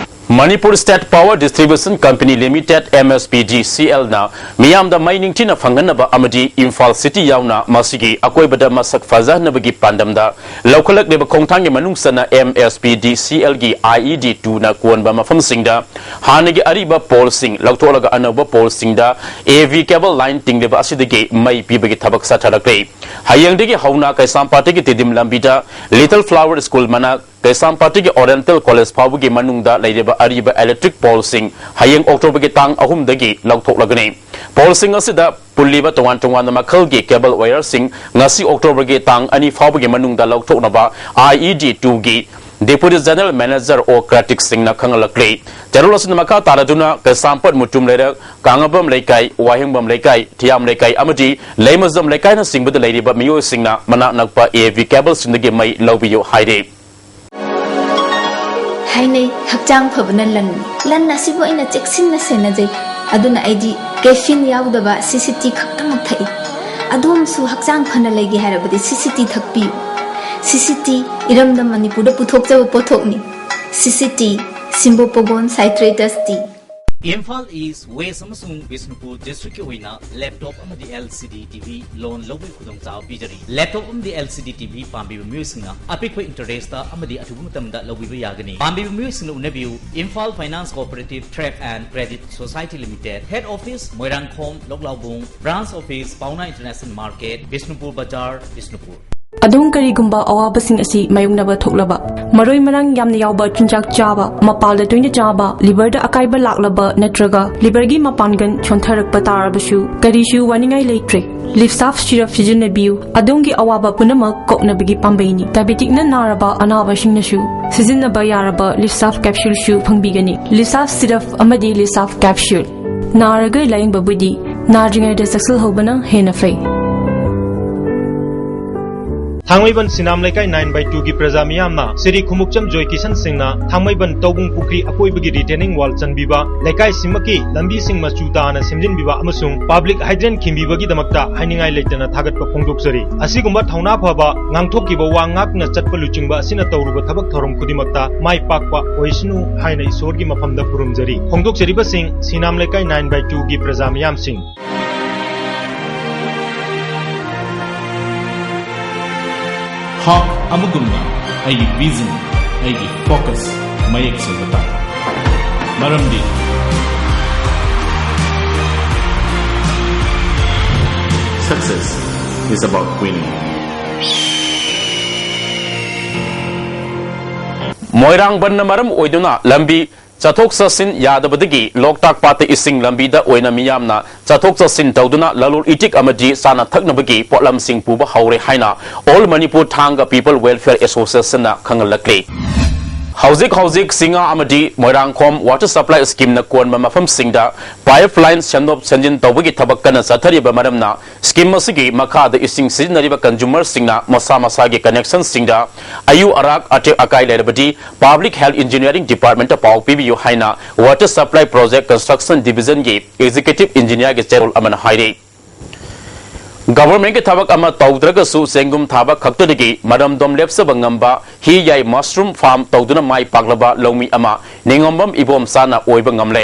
Manipur State Power Distribution Company Limited, M S P D C L ꯅ ꯃꯤꯌꯥꯝꯗ ꯃꯩ ꯅꯤꯡꯊꯤꯅ ꯐꯪꯍꯟꯅꯕ ꯑꯃꯗꯤ ꯏꯝꯐꯥꯜ city ꯌꯥꯎꯅ ꯃꯁꯤꯒꯤ ꯑꯀꯣꯏꯕꯗ ꯃꯁꯛ ꯐꯖꯍꯟꯅꯕꯒꯤ ꯄꯥꯟꯗꯝꯗ ꯂꯧꯈꯠꯂꯛꯂꯤꯕ ꯈꯣꯡꯊꯥꯡꯒꯤ ꯃꯅꯨꯡ ꯆꯟꯅ M S P D C L ꯒꯤ I E D two ꯅ ꯀꯣꯟꯕ ꯃꯐꯝꯁꯤꯡꯗ ꯍꯥꯟꯅꯒꯤ ꯑꯔꯤꯕ poleꯁꯤꯡ ꯂꯧꯊꯣꯛꯂꯒ ꯑꯅꯧꯕ poleꯁꯤꯡꯗ A V cable line ꯇꯤꯡꯂꯤꯕ ꯑꯁꯤꯗꯒꯤ ꯃꯩ ꯄꯤꯕꯒꯤ ꯊꯕꯛ ꯆꯠꯊꯔꯛꯂꯤ꯫ ꯍꯌꯦꯡꯗꯒꯤ ꯍꯧꯅ ꯀꯩꯁꯥꯝꯄꯥꯠꯇꯒꯤ ꯇꯤꯗꯤꯝ ꯂꯝꯕꯤꯗ Little Flower School ꯃꯅꯥꯛ, ꯀꯩꯁꯥꯝꯄꯥꯠꯇꯒꯤ Oriental College ꯐꯥꯎꯕꯒꯤ ꯃꯅꯨꯡꯗ ꯂꯩꯔꯤꯕ ꯑꯔꯤꯕ electric poleꯁꯤꯡ ꯍꯌꯦꯡ Octoberꯒꯤ ꯇꯥꯡ ꯑꯍꯨꯝꯗꯒꯤ ꯂꯧꯊꯣꯛꯂꯒꯅꯤ꯫ Poleꯁꯤꯡ ꯑꯁꯤꯗ ꯄꯨꯜꯂꯤꯕ ꯇꯣꯉꯥꯟ ꯇꯣꯉꯥꯟꯕ ꯃꯈꯜꯒꯤ cable wireꯁꯤꯡ ꯉꯁꯤ Octoberꯒꯤ ꯇꯥꯡ ꯑꯅꯤ ꯐꯥꯎꯕꯒꯤ ꯃꯅꯨꯡꯗ ꯂꯧꯊꯣꯛꯅꯕ I E D two ꯒꯤ Deputy General Manager O Kartik Singhꯅ ꯈꯪꯍꯜꯂꯛꯂꯤ꯫ ꯆꯦꯔꯣꯜ ꯑꯁꯤꯅ ꯃꯈꯥ ꯇꯥꯔꯗꯨꯅ ꯀꯩꯁꯥꯝꯄꯥꯠ, ꯃꯨꯇꯨꯝ ꯂꯩꯔꯛ, ꯀꯥꯡꯉꯕꯝ ꯂꯩꯀꯥꯏ, ꯋꯥꯍꯦꯡꯕꯝ ꯂꯩꯀꯥꯏ, ꯊꯤꯌꯥꯝ ꯂꯩꯀꯥꯏ ꯑꯃꯗꯤ ꯂꯩꯃꯖꯝ ꯂꯩꯀꯥꯏꯅꯆꯤꯡꯕꯗ ꯂꯩꯔꯤꯕ ꯃꯤꯑꯣꯏꯁꯤꯡꯅ ꯃꯅꯥꯛ ꯅꯛꯄ A V cableꯁꯤꯡꯗꯒꯤ ꯃꯩ ꯂꯧꯕꯤꯌꯨ ꯍꯥꯏꯔꯤ꯫ ꯍꯥꯏꯅꯩ, ꯍꯛꯆꯥꯡ ꯐꯕꯅ ꯂꯟꯅꯤ꯫ ꯂꯟ ꯑꯁꯤꯕꯨ ꯑꯩꯅ ꯆꯦꯛꯁꯤꯟꯅ ꯁꯦꯟꯅꯖꯩ꯫ ꯑꯗꯨꯅ ꯑꯩꯗꯤ caffeine ꯌꯥꯎꯗꯕ C C T ꯈꯛꯇꯃꯛ ꯊꯛꯏ꯫ ꯑꯗꯣꯝꯁꯨ ꯍꯛꯆꯥꯡ ꯐꯅ ꯂꯩꯒꯦ ꯍꯥꯏꯔꯕꯗꯤ C C T ꯊꯛꯄꯤꯌꯨ꯫ C C T ꯏꯔꯝꯗꯝ ꯃꯅꯤꯄꯨꯔꯗ ꯄꯨꯊꯣꯛꯆꯕ ꯄꯣꯠꯊꯣꯛꯅꯤ꯫ C C T, Simbo Pogon Citratus Tea꯫ Imphal East West ꯑꯃꯁꯨꯡ ꯕꯤꯁꯅꯨꯄꯨꯔ ꯗꯤꯁꯇ꯭ꯔꯤꯛꯀꯤ ꯑꯣꯏꯅ ꯂꯦꯞꯇꯣꯞ ꯑꯃꯗꯤ L C D T V ꯂꯣꯟ ꯂꯧꯕꯒꯤ ꯈꯨꯗꯣꯡꯆꯥꯕ ꯄꯤꯖꯔꯤ꯫ ꯂꯦꯞꯇꯣꯞ ꯑꯃꯗꯤ L C D T V ꯄꯥꯝꯕꯤꯕ ꯃꯤꯑꯣꯏꯁꯤꯡꯅ ꯑꯄꯤꯛꯄ ꯏꯟꯇꯔꯦꯁꯇ ꯑꯃꯗꯤ ꯑꯊꯨꯕ ꯃꯇꯝꯗ ꯂꯧꯕꯤꯕ ꯌꯥꯒꯅꯤ꯫ ꯄꯥꯝꯕꯤꯕ ꯃꯤꯑꯣꯏꯁꯤꯡꯅ ꯎꯅꯕꯤꯌꯨ, Imphal Finance Cooperative Trade and Credit Society Limited, Head Office, Moirangkhom, ꯂꯣꯛꯂꯥꯎꯕꯨꯡ, Branch Office, Paona International Market, Bishnupur ꯕꯖꯥꯔ, ꯕꯤꯁꯅꯨꯄꯨꯔ꯫ ꯑꯗꯣꯝ ꯀꯔꯤꯒꯨꯝꯕ ꯑꯋꯥꯕꯁꯤꯡ ꯑꯁꯤ ꯃꯥꯌꯣꯛꯅꯕ ꯊꯣꯛꯂꯕ, ꯃꯔꯣꯏ ꯃꯔꯥꯡ ꯌꯥꯝꯅ ꯌꯥꯎꯕ ꯆꯤꯟꯖꯥꯛ ꯆꯥꯕ, ꯃꯄꯥꯜꯗ ꯇꯣꯏꯅ ꯆꯥꯕ, ꯂꯤꯚꯔꯗ ꯑꯀꯥꯏꯕ ꯂꯥꯛꯂꯕ ꯅꯠꯇ꯭ꯔꯒ ꯂꯤꯚꯔꯒꯤ ꯃꯄꯥꯡꯒꯜ ꯁꯣꯟꯊꯔꯛꯄ ꯇꯥꯔꯕꯁꯨ, ꯀꯔꯤꯁꯨ ꯋꯥꯅꯤꯡꯉꯥꯏ ꯂꯩꯇ꯭ꯔꯦ꯫ ꯂꯤꯞꯁꯥꯐ ꯁꯤꯔꯞ ꯁꯤꯖꯤꯟꯅꯕꯤꯌꯨ, ꯑꯗꯣꯝꯒꯤ ꯑꯋꯥꯕ ꯄꯨꯝꯅꯃꯛ ꯀꯣꯛꯅꯕꯒꯤ ꯄꯥꯝꯕꯩꯅꯤ꯫ ꯗꯥꯏꯕꯦꯇꯤꯛꯅ ꯅꯥꯔꯕ ꯑꯅꯥꯕꯁꯤꯡꯅꯁꯨ ꯁꯤꯖꯤꯟꯅꯕ ꯌꯥꯔꯕ ꯂꯤꯞꯁꯥꯐ ꯀꯦꯞꯁꯨꯜꯁꯨ ꯐꯪꯕꯤꯒꯅꯤ꯫ ꯂꯤꯞꯁꯥꯐ ꯁꯤꯔꯞ ꯑꯃꯗꯤ ꯂꯤꯞꯁꯥꯐ ꯀꯦꯞꯁꯨꯜ꯫ ꯅꯥꯔꯒ ꯂꯥꯌꯦꯡꯕꯕꯨꯗꯤ ꯅꯥꯗ꯭ꯔꯤꯉꯩꯗ ꯆꯦꯛꯁꯤꯜꯍꯧꯕꯅ ꯍꯦꯟꯅ ꯐꯩ꯫ ꯊꯥꯡꯃꯩꯕꯟ ꯁꯤꯅꯥꯝ ꯂꯩꯀꯥꯏ nine by two ꯒꯤ ꯄ꯭ꯔꯖꯥ ꯃꯤꯌꯥꯝꯅ ꯁ꯭ꯔꯤ ꯈꯨꯃꯨꯛꯆꯝ ꯖꯣꯏ ꯀꯤꯁꯟ ꯁꯤꯡꯅ ꯊꯥꯡꯃꯩꯕꯟ ꯇꯧꯕꯨꯡ ꯄꯨꯈ꯭ꯔꯤ ꯑꯀꯣꯏꯕꯒꯤ retaining wall ꯆꯟꯕꯤꯕ, ꯂꯩꯀꯥꯏꯁꯤꯃꯛꯀꯤ ꯂꯝꯕꯤꯁꯤꯡ ꯃꯆꯨ ꯇꯥꯅ ꯁꯦꯝꯖꯤꯟꯕꯤꯕ ꯑꯃꯁꯨꯡ public hydrant ꯈꯤꯟꯕꯤꯕꯒꯤꯗꯃꯛꯇ ꯍꯥꯏꯅꯤꯡꯉꯥꯏ ꯂꯩꯇꯅ ꯊꯥꯒꯠꯄ ꯐꯣꯡꯗꯣꯛꯆꯔꯤ꯫ ꯑꯁꯤꯒꯨꯝꯕ ꯊꯧꯅꯥ ꯐꯕ, ꯉꯥꯡꯊꯣꯛꯈꯤꯕ ꯋꯥ ꯉꯥꯛꯅ ꯆꯠꯄ ꯂꯨꯆꯤꯡꯕ ꯑꯁꯤꯅ ꯇꯧꯔꯨꯕ ꯊꯕꯛ ꯊꯧꯔꯝ ꯈꯨꯗꯤꯡꯃꯛꯇ ꯃꯥꯏ ꯄꯥꯛꯄ ꯑꯣꯏꯁꯅꯨ ꯍꯥꯏꯅ ꯏꯁꯣꯔꯒꯤ ꯃꯐꯝꯗ ꯈꯨꯔꯨꯝꯖꯔꯤ꯫ ꯐꯣꯡꯗꯣꯛꯆꯔꯤꯕꯁꯤꯡ ꯁꯤꯅꯥꯝ ꯂꯩꯀꯥꯏ nine by two ꯒꯤ ꯄ꯭ꯔꯖꯥ ꯃꯤꯌꯥꯝꯁꯤꯡ꯫ Hawk ꯑꯃꯒꯨꯝꯅ ꯑꯩꯒꯤ vision, ꯑꯩꯒꯤ focus ꯃꯌꯦꯛ ꯁꯦꯡꯕ ꯇꯥꯏ꯫ ꯃꯔꯝꯗꯤ success is about winning. ꯃꯣꯏꯔꯥꯡ ꯕꯟꯅ ꯃꯔꯝ ꯑꯣꯏꯗꯨꯅ ꯂꯝꯕꯤ ꯆꯠꯊꯣꯛ ꯆꯠꯁꯤꯟ ꯌꯥꯗꯕꯗꯒꯤ ꯂꯣꯛꯇꯥꯛ ꯄꯥꯠꯇ ꯏꯁꯤꯡ ꯂꯝꯕꯤꯗ ꯑꯣꯏꯅ ꯃꯤꯌꯥꯝꯅ ꯆꯠꯊꯣꯛ ꯆꯠꯁꯤꯟ ꯇꯧꯗꯨꯅ ꯂꯂꯣꯜ ꯏꯇꯤꯛ ꯑꯃꯗꯤ ꯆꯥꯅ ꯊꯛꯅꯕꯒꯤ ꯄꯣꯠꯂꯝꯁꯤꯡ ꯄꯨꯕ ꯍꯧꯔꯦ ꯍꯥꯏꯅ All Manipur Thanga People Welfare Association ꯅ ꯈꯪꯍꯜꯂꯛꯂꯤ꯫ ꯍꯧꯖꯤꯛ ꯍꯧꯖꯤꯛ ꯁꯤꯡꯉꯥ ꯑꯃꯗꯤ ꯃꯣꯏꯔꯥꯡꯈꯣꯝ water supply scheme ꯅ ꯀꯣꯟꯕ ꯃꯐꯝꯁꯤꯡꯗ pipeline ꯁꯦꯝꯗꯣꯛ ꯁꯦꯝꯖꯤꯟ ꯇꯧꯕꯒꯤ ꯊꯕꯛ ꯀꯟꯅ ꯆꯠꯊꯔꯤꯕ ꯃꯔꯝꯅ scheme ꯑꯁꯤꯒꯤ ꯃꯈꯥꯗ ꯏꯁꯤꯡ ꯁꯤꯖꯤꯟꯅꯔꯤꯕ consumer ꯁꯤꯡꯅ ꯃꯁꯥ ꯃꯁꯥꯒꯤ connection ꯁꯤꯡꯗ ꯑꯌꯨ ꯑꯔꯥꯛ ꯑꯇꯦꯛ ꯑꯀꯥꯏ ꯂꯩꯔꯕꯗꯤ Public Health Engineering Department ꯇ ꯄꯥꯎ ꯄꯤꯕꯤꯌꯨ ꯍꯥꯏꯅ Water Supply Project Construction Division ꯒꯤ Executive Engineer ꯒꯤ ꯆꯦꯔꯣꯜ ꯑꯃꯅ ꯍꯥꯏꯔꯤ꯫ Government ꯀꯤ ꯊꯕꯛ ꯑꯃ ꯇꯧꯗ꯭ꯔꯒꯁꯨ ꯆꯦꯡꯒꯨꯝ ꯊꯥꯕ ꯈꯛꯇꯗꯒꯤ ꯃꯔꯝꯗꯣꯝ ꯂꯦꯞꯆꯕ ꯉꯝꯕ ꯍꯤ ꯌꯥꯏ mushroom farm ꯇꯧꯗꯨꯅ ꯃꯥꯏ ꯄꯥꯛꯂꯕ ꯂꯧꯃꯤ ꯑꯃ ꯅꯤꯉꯣꯝꯕꯝ ꯏꯕꯣꯝꯆꯥꯅ ꯑꯣꯏꯕ ꯉꯝꯂꯦ꯫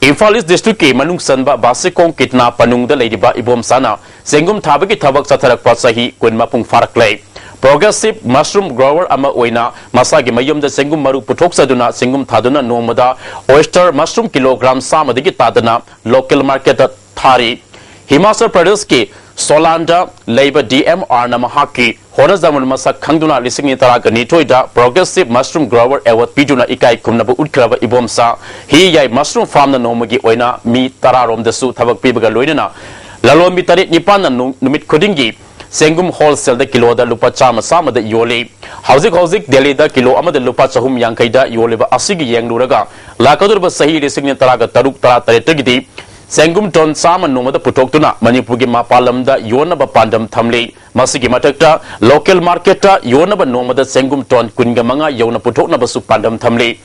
ꯏꯝꯐꯥꯜ East District ꯀꯤ ꯃꯅꯨꯡ ꯆꯟꯕ ꯕꯥꯁꯤꯈꯣꯡ ꯀꯤꯠꯅꯥ ꯄꯅꯨꯡꯗ ꯂꯩꯔꯤꯕ ꯏꯕꯣꯝꯆꯥꯅ ꯆꯦꯡꯒꯨꯝ ꯊꯥꯕꯒꯤ ꯊꯕꯛ ꯆꯠꯊꯔꯛꯄ ꯆꯍꯤ ꯀꯨꯟ ꯃꯄꯨꯡ ꯐꯥꯔꯛꯂꯦ꯫ Progressive mushroom grower ꯑꯃ ꯑꯣꯏꯅ ꯃꯁꯥꯒꯤ ꯃꯌꯨꯝꯗ ꯆꯦꯡꯒꯨꯝ ꯃꯔꯨ ꯄꯨꯊꯣꯛꯆꯗꯨꯅ ꯆꯦꯡꯒꯨꯝ ꯊꯥꯗꯨꯅ ꯅꯣꯡꯃꯗ oyster mushroom kilogram ꯆꯥꯝꯃꯗꯒꯤ ꯇꯥꯗꯅ local market ꯇ ꯊꯥꯔꯤ꯫ ꯍꯤꯃꯥꯆꯜ ꯄ꯭ꯔꯗꯦꯁꯀꯤ ꯁꯣꯂꯥꯟꯗ ꯂꯩꯕ ꯗꯤ ꯑꯦꯝ ꯑꯥꯔꯅ ꯃꯍꯥꯛꯀꯤ ꯍꯣꯠꯅꯖꯃꯟ ꯃꯁꯛ ꯈꯪꯗꯨꯅ ꯂꯤꯁꯤꯡ ꯑꯅꯤ ꯇꯔꯥꯒ ꯅꯤꯊꯣꯏꯗ Progressive Mushroom Grower Award ꯄꯤꯗꯨꯅ ꯏꯀꯥꯏ ꯈꯨꯝꯅꯕ ꯎꯠꯈ꯭ꯔꯕ ꯏꯕꯣꯝꯆꯥ ꯍꯤ ꯌꯥꯏ mushroom farm ꯅ ꯅꯣꯡꯃꯒꯤ ꯑꯣꯏꯅ ꯃꯤ ꯇꯔꯥ ꯔꯣꯝꯗꯁꯨ ꯊꯕꯛ ꯄꯤꯕꯒ ꯂꯣꯏꯅꯅ ꯂꯂꯣꯟꯕꯤ ꯇꯔꯦꯠ ꯅꯤꯄꯥꯟꯅ ꯅꯨ-, ꯅꯨꯃꯤꯠ ꯈꯨꯗꯤꯡꯒꯤ ꯆꯦꯡꯒꯨꯝ wholesale ꯗ ꯀꯤꯂꯣꯗ ꯂꯨꯄꯥ ꯆꯥꯝꯃ ꯆꯥꯝꯃꯗ ꯌꯣꯜꯂꯤ꯫ ꯍꯧꯖꯤꯛ ꯍꯧꯖꯤꯛ ꯗꯦꯜꯂꯤꯗ ꯀꯤꯂꯣ ꯑꯃꯗ ꯂꯨꯄꯥ ꯆꯍꯨꯝ ꯌꯥꯡꯈꯩꯗ ꯌꯣꯜꯂꯤꯕ ꯑꯁꯤꯒꯤ ꯌꯦꯡꯂꯨꯔꯒ ꯂꯥꯛꯀꯗꯧꯔꯤꯕ ꯆꯍꯤ ꯂꯤꯁꯤꯡ ꯑꯅꯤ ꯇꯔꯥꯒ ꯇꯔꯨꯛ ꯇꯔꯥ ꯇꯔꯦꯠꯇꯒꯤꯗꯤ ꯆꯦꯡꯒꯨꯝ ꯇꯣꯟ ꯆꯥꯝꯃ ꯅꯣꯡꯃꯗ ꯄꯨꯊꯣꯛꯇꯨꯅ ꯃꯅꯤꯄꯨꯔꯒꯤ ꯃꯄꯥꯟ ꯂꯝꯗ ꯌꯣꯟꯅꯕ ꯄꯥꯟꯗꯝ ꯊꯝꯂꯤ꯫ ꯃꯁꯤꯒꯤ ꯃꯊꯛꯇ local marketꯇ ꯌꯣꯟꯅꯕ ꯅꯣꯡꯃꯗ ꯆꯦꯡꯒꯨꯝ ꯇꯣꯟ ꯀꯨꯟꯒ ꯃꯉꯥ ꯌꯧꯅ ꯄꯨꯊꯣꯛꯅꯕꯁꯨ ꯄꯥꯟꯗꯝ ꯊꯝꯂꯤ꯫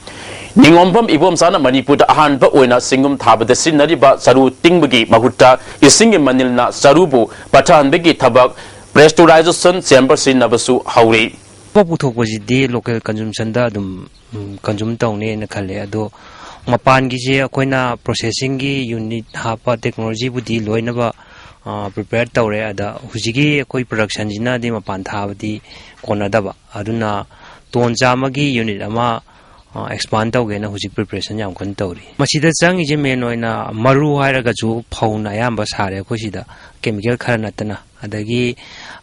ꯅꯤꯉꯣꯝꯕꯝ ꯏꯕꯣꯝꯆꯥꯅ ꯃꯅꯤꯄꯨꯔꯗ ꯑꯍꯥꯟꯕ ꯑꯣꯏꯅ ꯆꯦꯡꯒꯨꯝ ꯊꯥꯕꯗ ꯁꯤꯖꯤꯟꯅꯔꯤꯕ ꯆꯔꯨ ꯇꯤꯡꯕꯒꯤ ꯃꯍꯨꯠꯇ ꯏꯁꯤꯡꯒꯤ ꯃꯅꯤꯜꯅ ꯆꯔꯨꯕꯨ ꯄꯠꯊꯍꯟꯕꯒꯤ ꯊꯕꯛ pasteurization chamber ꯁꯤꯖꯤꯟꯅꯕꯁꯨ ꯍꯧꯔꯤ꯫ ꯄꯣꯠ ꯄꯨꯊꯣꯛꯄꯁꯤꯗꯤ local consumptionꯗ ꯑꯗꯨꯝ, ꯎꯝ, consume ꯇꯧꯅꯦꯅ ꯈꯜꯂꯦ꯫ ꯑꯗꯣ ꯃꯄꯥꯟꯒꯤꯁꯦ ꯑꯩꯈꯣꯏꯅ processingꯒꯤ unit ꯍꯥꯞꯄ technologyꯕꯨꯗꯤ ꯂꯣꯏꯅꯕ, ꯑ, prepare ꯇꯧꯔꯦ꯫ ꯑꯗ ꯍꯧꯖꯤꯛꯀꯤ ꯑꯩꯈꯣꯏ productionꯁꯤꯅꯗꯤ ꯃꯄꯥꯟ ꯊꯥꯕꯗꯤ ꯀꯣꯟꯅꯗꯕ꯫ ꯑꯗꯨꯅ ꯇꯣꯟ ꯆꯥꯝꯃꯒꯤ unit ꯑꯃ, ꯑ, expand ꯇꯧꯒꯦꯅ ꯍꯧꯖꯤꯛ preparation ꯌꯥꯝ ꯀꯟꯅ ꯇꯧꯔꯤ꯫ ꯃꯁꯤꯗ ꯆꯪꯉꯤꯁꯦ main ꯑꯣꯏꯅ ꯃꯔꯨ ꯍꯥꯏꯔꯒꯁꯨ ꯐꯧꯅ ꯑꯌꯥꯝꯕ ꯁꯥꯔꯦ ꯑꯩꯈꯣꯏ ꯁꯤꯗ, chemical ꯈꯔ ꯅꯠꯇꯅ꯫ ꯑꯗꯒꯤ,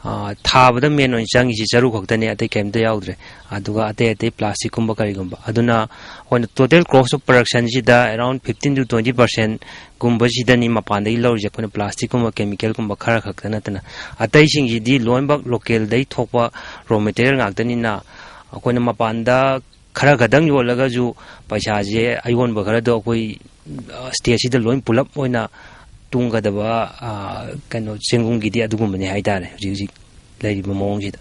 ꯑ, ꯊꯥꯕꯗ main ꯑꯣꯏꯅ ꯆꯪꯉꯤꯁꯤ ꯆꯔꯨ ꯈꯛꯇꯅꯦ, ꯑꯇꯩ ꯀꯩꯝꯇ ꯌꯥꯎꯗ꯭ꯔꯦ꯫ ꯑꯗꯨꯒ ꯑꯇꯩ ꯑꯇꯩ plasticꯀꯨꯝꯕ ꯀꯔꯤꯒꯨꯝꯕ꯫ ꯑꯗꯨꯅ ꯑꯩꯈꯣꯏꯅ total cost of productionꯁꯤꯗ around fifteen to twenty percentꯒꯨꯝꯕꯁꯤꯗꯅꯤ ꯃꯄꯥꯟꯗꯒꯤ ꯂꯧꯔꯤꯁꯦ ꯑꯩꯈꯣꯏꯅ, plasticꯀꯨꯝꯕ chemicalꯒꯨꯝꯕ ꯈꯔ ꯈꯛꯇ ꯅꯠꯇꯅ꯫ ꯑꯇꯩꯁꯤꯡꯁꯤꯗꯤ ꯂꯣꯏꯅꯃꯛ localꯗꯒꯤ ꯊꯣꯛꯄ raw material ꯉꯥꯛꯇꯅꯤꯅ ꯑꯩꯈꯣꯏꯅ ꯃꯄꯥꯟꯗ ꯈꯔ ꯈꯛꯇꯪ ꯌꯣꯜꯂꯒꯁꯨ ꯄꯩꯁꯥꯁꯦ ꯑꯌꯣꯟꯕ ꯈꯔꯗꯣ ꯑꯩꯈꯣꯏ, ꯑ, stateꯁꯤꯗ ꯂꯣꯏ ꯄꯨꯂꯞ ꯑꯣꯏꯅ ꯇꯣꯡꯒꯗꯕ, ꯑ, ꯀꯩꯅꯣ, ꯆꯦꯡꯒꯨꯝꯒꯤꯗꯤ ꯑꯗꯨꯒꯨꯝꯕꯅꯤ ꯍꯥꯏꯇꯥꯔꯦ ꯍꯧꯖꯤꯛ ꯍꯧꯖꯤꯛ ꯂꯩꯔꯤꯕ ꯃꯑꯣꯡꯁꯤꯗ꯫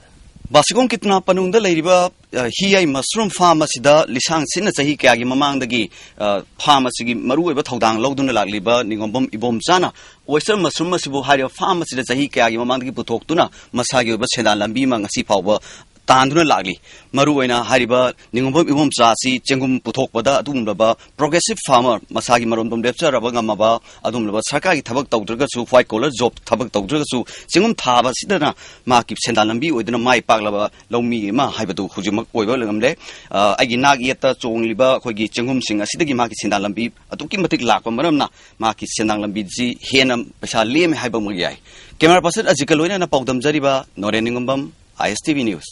ꯕꯥꯁꯤꯈꯣꯡ ꯀꯤꯇꯅꯥ ꯄꯅꯨꯡꯗ ꯂꯩꯔꯤꯕ, ꯑ, ꯍꯤꯌꯥꯏ mushroom farm ꯑꯁꯤꯗ ꯂꯤꯁꯥꯡ ꯁꯤꯠꯅ ꯆꯍꯤ ꯀꯌꯥꯒꯤ ꯃꯃꯥꯡꯗꯒꯤ, ꯑ, farm ꯑꯁꯤꯒꯤ ꯃꯔꯨꯑꯣꯏꯕ ꯊꯧꯗꯥꯡ ꯂꯧꯗꯨꯅ ꯂꯥꯛꯂꯤꯕ ꯅꯤꯉꯣꯝꯕꯝ ꯏꯕꯣꯝꯆꯥꯅ oyster mushroom ꯑꯁꯤꯕꯨ ꯍꯥꯏꯔꯤꯕ farm ꯑꯁꯤꯗ ꯆꯍꯤ ꯀꯌꯥꯒꯤ ꯃꯃꯥꯡꯗꯒꯤ ꯄꯨꯊꯣꯛꯇꯨꯅ ꯃꯁꯥꯒꯤ ꯑꯣꯏꯕ ꯁꯦꯟꯗꯥꯟ ꯂꯝꯕꯤ ꯑꯃ ꯉꯁꯤ ꯐꯥꯎꯕ ꯇꯥꯟꯗꯨꯅ ꯂꯥꯛꯂꯤ꯫ ꯃꯔꯨꯑꯣꯏꯅ ꯍꯥꯏꯔꯤꯕ ꯅꯤꯉꯣꯝꯕꯝ ꯏꯕꯣꯝꯆꯥ ꯑꯁꯤ ꯆꯦꯡꯒꯨꯝ ꯄꯨꯊꯣꯛꯄꯗ ꯑꯗꯨꯒꯨꯝꯂꯕ progressive farmer, ꯃꯁꯥꯒꯤ ꯃꯔꯣꯝꯗꯣꯝ ꯂꯦꯞꯆꯔꯕ ꯉꯝꯃꯕ, ꯑꯗꯨꯒꯨꯝꯂꯕ ꯁꯔꯀꯥꯔꯒꯤ ꯊꯕꯛ ꯇꯧꯗ꯭ꯔꯒꯁꯨ, white collar job ꯊꯕꯛ ꯇꯧꯗ꯭ꯔꯒꯁꯨ ꯆꯦꯡꯒꯨꯝ ꯊꯥꯕꯁꯤꯗꯅ ꯃꯍꯥꯛꯀꯤ ꯁꯦꯟꯗꯥꯟ ꯂꯝꯕꯤ ꯑꯣꯏꯗꯨꯅ ꯃꯥꯏ ꯄꯥꯛꯂꯕ ꯂꯧꯃꯤ ꯑꯃ ꯍꯥꯏꯕꯗꯨ ꯍꯧꯖꯤꯛꯃꯛ ꯑꯣꯏꯕ ꯉꯝꯂꯦ꯫ ꯑ, ꯑꯩꯒꯤ ꯅꯥꯛ ꯌꯦꯠꯇ ꯆꯣꯡꯂꯤꯕ ꯑꯩꯈꯣꯏꯒꯤ ꯆꯦꯡꯒꯨꯝꯁꯤꯡ ꯑꯁꯤꯗꯒꯤ ꯃꯍꯥꯛꯀꯤ ꯁꯦꯟꯗꯥꯟ ꯂꯝꯕꯤ ꯑꯗꯨꯛꯀꯤ ꯃꯇꯤꯛ ꯂꯥꯛꯄ ꯃꯔꯝꯅ ꯃꯍꯥꯛꯀꯤ ꯁꯦꯟꯗꯥꯟ ꯂꯝꯕꯤꯁꯤ ꯍꯦꯟꯅ ꯄꯩꯁꯥ ꯂꯦꯝꯃꯦ ꯍꯥꯏꯕꯃꯛ ꯌꯥꯏ꯫ Camera person ꯑꯖꯤꯠꯀ ꯂꯣꯏꯅꯅ ꯄꯥꯎꯗꯝꯖꯔꯤꯕ ꯅꯣꯔꯦꯟ ꯅꯤꯉꯣꯝꯕꯝ, ISTV News꯫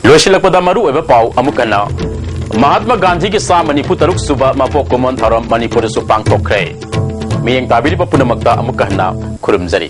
ꯂꯣꯏꯁꯤꯜꯂꯛꯄꯗ ꯃꯔꯨ ꯑꯣꯏꯕ ꯄꯥꯎ ꯑꯃꯨꯛ ꯍꯟꯅ꯫ ꯃꯍꯥꯠꯃꯥ ꯒꯥꯟꯙꯤꯒꯤ ꯆꯥꯝꯃ ꯅꯤꯐꯨ ꯇꯔꯨꯛ ꯁꯨꯕ ꯃꯄꯣꯛ ꯀꯨꯝꯑꯣꯟ ꯊꯧꯔꯝ ꯃꯅꯤꯄꯨꯔꯗꯁꯨ ꯄꯥꯡꯊꯣꯛꯈ꯭ꯔꯦ꯫ ꯃꯤꯠꯌꯦꯡ ꯇꯥꯕꯤꯔꯤꯕ ꯄꯨꯝꯅꯃꯛꯇ ꯑꯃꯨꯛꯀ ꯍꯟꯅ ꯈꯨꯔꯨꯝꯖꯔꯤ꯫